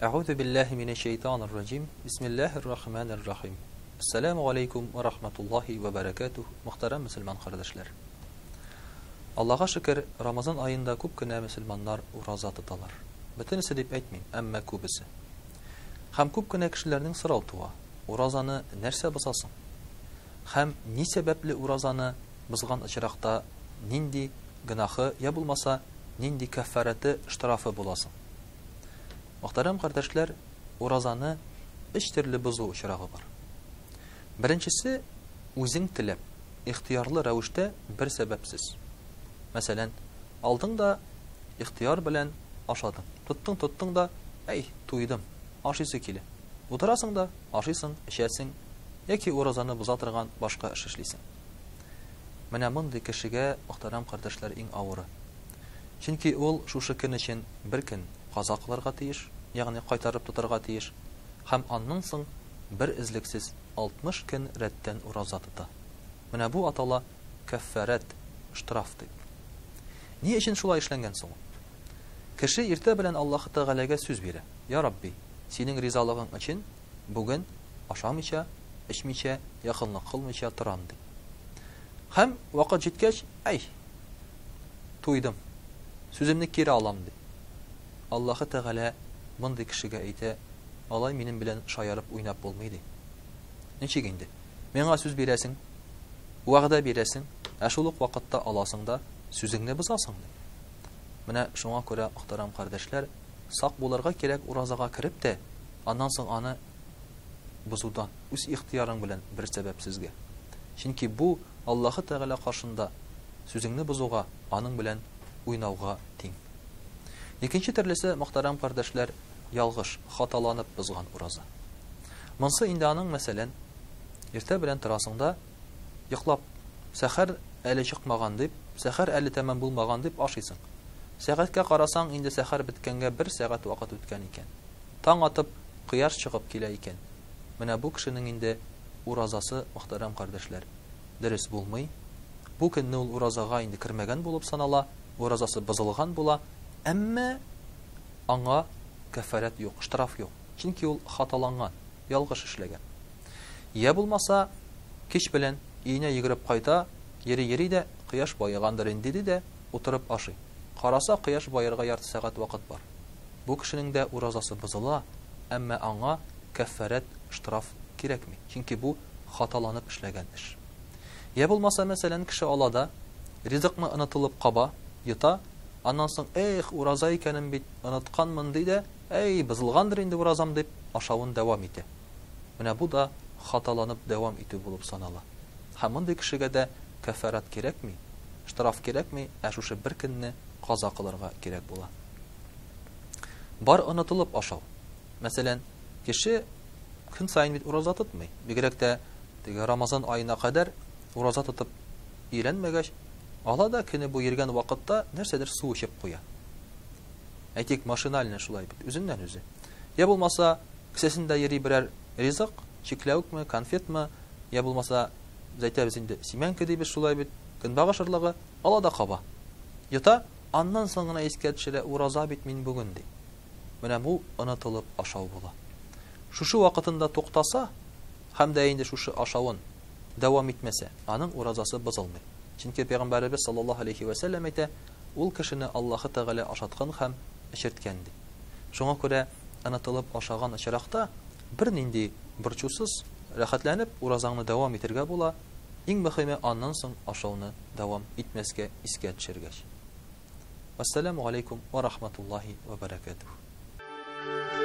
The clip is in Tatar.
Әгъузу биллаһи минәш шәйтанир раҗим. Бисмиллаһир рахманир рахим. Ассаламу алейкум ва рахматуллаһи ва баракатуһ. Мөхтәрәм мөселман кардәшләр. Аллага шөкер, Рамазан аенда күп кенә мөселманнар ураза тоталар. Бөтенесе дип әйтмим, әмма күбесе. Һәм күп кенә кешеләрнең сорау туа. Уразаны нәрсә боза соң? Һәм ни сәбәпле уразаны бозган очракта нинди гөнаһы, я булмаса, нинди кәффарәте, штрафы була соң? Мөхтәрәм кардәшләр, уразаны өч төрле бозу очрагы бар. Беренчесе, үзең теләп, ихтыярлы рәвештә бер сәбәпсез. Мәсәлән, алдың да ихтыяр белән ашадың. Тоттың-тоттың да, әй, туйдым, ашыйсы килә. Утырасың да, ашыйсың, эчәсең яки уразаны боза торган башка эш эшлисең. Менә мондый кешегә, мөхтәрәм кардәшләр, иң авыры. Чөнки ул шушы көн өчен бер көн каза кылырга тиеш, ягъни кайтарып тотарга тиеш, һәм аннан соң бер өзлексез 60 көн рәттән ураза тота. Менә бу атала кәффарәт, штраф дип. Ни өчен шулай эшләнгән соң ул? Кеше иртә белән Аллаһы Тәгаләгә сүз бирә, Я Рабби, Синең ризалыгың өчен бүген ашамыйча, эчмичә, якынлык кылмыйча торам, ди. Һәм вакыт җиткәч, әй, туйдым, сүземне кире алам, ди. Аллаһы Тәгалә мондый кешегә әйтә, алай минем белән шаярып уйнап булмый, ди. Ничек инде? Миңа сүз бирәсең, вәгъдә бирәсең, ә шул ук вакытта аласың да сүзеңне бозасың, ди. Менә шуңа күрә, мөхтәрәм кардәшләр, сак булырга кирәк уразага кереп тә, аннан соң аны бозудан, үз ихтыярың белән бер сәбәпсезгә. Чөнки бу Аллаһы Тәгалә каршында сүзеңне бозуга, аның белән уйнауга тиң. Икенче төрлесе, мөхтәрәм кардәшләр, ялгыш, хаталанып бозган ураза. Монсы инде аның, мәсәлән, иртә белән торасың да, йоклап, сәхәр әле чыкмаган дип, сәхәр әле тәмам булмаган дип ашыйсың. Сәгатькә карасаң, инде сәхәр беткәнгә бер сәгать вакыт үткән икән. Таң атып, кояш чыгып килә икән. Менә бу кешенең инде уразасы, мөхтәрәм кардәшләр, дөрес булмый. Бу көнне ул уразага инде кермәгән булып санала, уразасы бозылган була, әмма аңа кәффарәт юк, штраф юк. Чөнки ул хаталанган, ялгыш эшләгән. Йә булмаса, кич белән өенә йөгереп кайта, йөри-йөри дә, кояш баегандыр инде ди дә, утырып ашый. Караса, кояш баерга ярты сәгать вакыт бар. Бу кешенең дә уразасы бозыла, әмма аңа кәффарәт, штраф, кирәкми, чөнки бу хаталанып эшләгән эш. Йә булмаса, мәсәлән, кеше ала да, ризыкны онытылып каба, йота, аннан соң, эх, ураза икәнен бит онытканмын, ди дә, әй, бозылгандыр инде уразам дип, ашавын дәвам итә. Менә бу да хаталанып дәвам итү булып санала. Һәм мондый кешегә дә кәффарәт кирәкми, штраф кирәкми, ә шушы бер көнне каза кылырга кирәк була. Бар онытылып ашау. Мәсәлән, кеше көн саен бит ураза тотмый. Бигрәк тә теге Рамазан аена кадәр ураза тотып өйрәнмәгәч, ала да көне буе йөргән вакытта нәрсәдер су эчеп куя. Әйтик, машинально шулай бит, үзеннән үзе. Я булмаса, кесәсендә йөри берәр ризык, чикләвекме, конфетмы, я булмаса, без әйтәбез инде, симәнке дибез шулай бит, көнбагыш орлыгы, ала да каба. Йота, аннан соң гына искә төшерә, ураза бит мин бүген, ди. Менә бу онытылып ашау була. Шушы вакытында туктаса, һәм дә инде шушы ашавын дәвам итмәсә, аның уразасы бозылмый. Чөнки Пәйгамбәребез саллаллаһу алейһи вә сәлләм әйтә, ул кешене Аллаһы Тәгалә ашаткан һәм эчерткән, ди. Шуңа күрә онытылып ашаган очракта бернинди борчусыз, рәхәтләнеп уразаңны дәвам итергә була, иң мөхиме аннан соң ашауны дәвам итмәскә искә төшергәч. Вәссәламү галәйкүм вә рахматуллаһи вә бәрәкәтүһ.